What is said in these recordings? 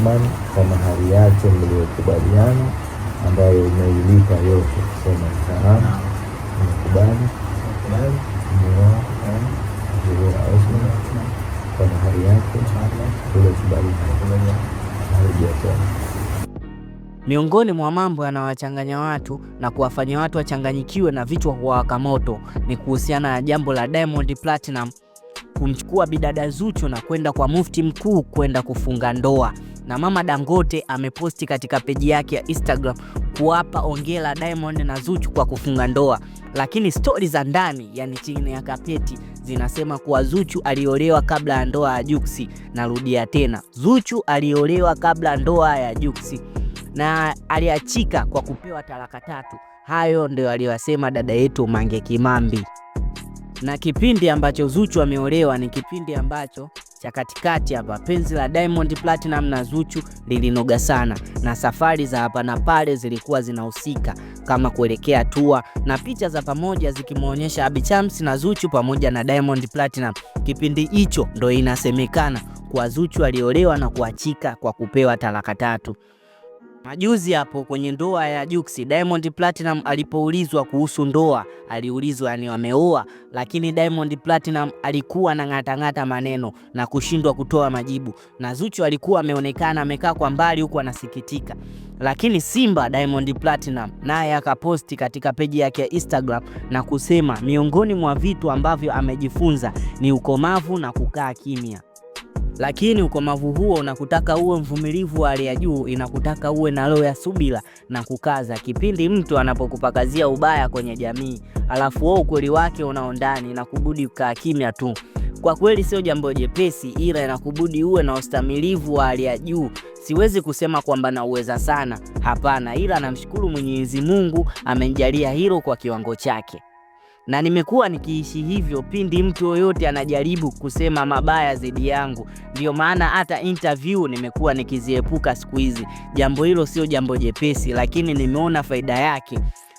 Othman kwa mahari yake mliyokubaliana ambayo umeilipa yote. Sema naam, nimekubali kumuoa Zuhura Othman kwa mahari yake tuliyokubaliana. Narudia tena. Miongoni mwa mambo yanayowachanganya watu na kuwafanya watu wachanganyikiwe na vichwa kuwaka moto ni kuhusiana na jambo la Diamond Platinum kumchukua bidada Zuchu na kwenda kwa mufti mkuu kwenda kufunga ndoa. Na mama Dangote ameposti katika peji yake ya Instagram kuwapa hongera Diamond na Zuchu kwa kufunga ndoa, lakini stori za ndani, yani chini ya kapeti, zinasema kuwa Zuchu aliolewa kabla ya ndoa ya Jux. Narudia tena, Zuchu aliolewa kabla ndoa ya Jux na aliachika kwa kupewa talaka tatu. Hayo ndio aliyosema dada yetu Mange Kimambi. Na kipindi ambacho Zuchu ameolewa ni kipindi ambacho cha katikati hapa, penzi la Diamond Platinum na Zuchu lilinoga sana, na safari za hapa na pale zilikuwa zinahusika kama kuelekea tua na picha za pamoja zikimwonyesha Abby Chams na Zuchu pamoja na Diamond Platinum. Kipindi hicho ndo inasemekana kwa Zuchu aliolewa na kuachika kwa kupewa talaka tatu. Majuzi hapo kwenye ndoa ya Jux, Diamond Platinum alipoulizwa kuhusu ndoa, aliulizwa yani wameoa, lakini Diamond Platinum alikuwa na ng'atang'ata maneno na kushindwa kutoa majibu, na Zuchu alikuwa ameonekana amekaa kwa mbali huku anasikitika. Lakini Simba Diamond Platinum naye akaposti katika peji yake ya Instagram na kusema miongoni mwa vitu ambavyo amejifunza ni ukomavu na kukaa kimya. Lakini ukomavu huo unakutaka uwe mvumilivu wa hali ya juu, inakutaka uwe na roho ya subira na kukaza kipindi mtu anapokupakazia ubaya kwenye jamii, alafu wewe ukweli wake unao ndani, inakubudi kukaa kimya tu. Kwa kweli sio jambo jepesi, ila inakubudi uwe na ustamilivu wa hali ya juu. Siwezi kusema kwamba nauweza sana, hapana, ila namshukuru Mwenyezi Mungu amenijalia hilo kwa kiwango chake na nimekuwa nikiishi hivyo pindi mtu yoyote anajaribu kusema mabaya dhidi yangu. Ndio maana hata interview nimekuwa nikiziepuka siku hizi. Jambo hilo sio jambo jepesi, lakini nimeona faida yake.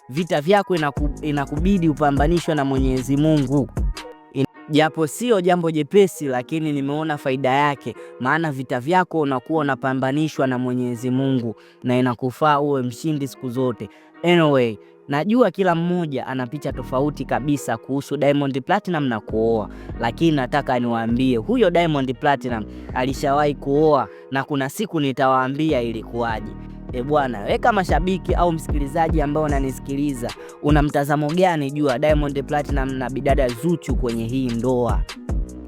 Vita vyako inakubidi upambanishwe na Mwenyezi Mungu, japo sio jambo jepesi, lakini nimeona faida yake, maana vita vyako unakuwa unapambanishwa na Mwenyezi Mungu na inakufaa uwe mshindi siku zote. Anyway, najua kila mmoja ana picha tofauti kabisa kuhusu Diamond Platinum na kuoa, lakini nataka niwaambie huyo Diamond Platinum alishawahi kuoa na kuna siku nitawaambia ilikuwaje. E bwana, weka mashabiki au msikilizaji ambao unanisikiliza, una mtazamo gani juu ya Diamond Platinum na bidada Zuchu kwenye hii ndoa?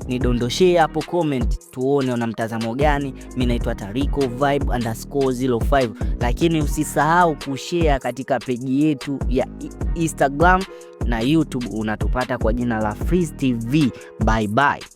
Nidondoshee hapo comment tuone una mtazamo gani. Mimi naitwa Tariko Vibe _05, lakini usisahau kushare katika peji yetu ya Instagram na YouTube, unatupata kwa jina la Freeze TV. Bye bye.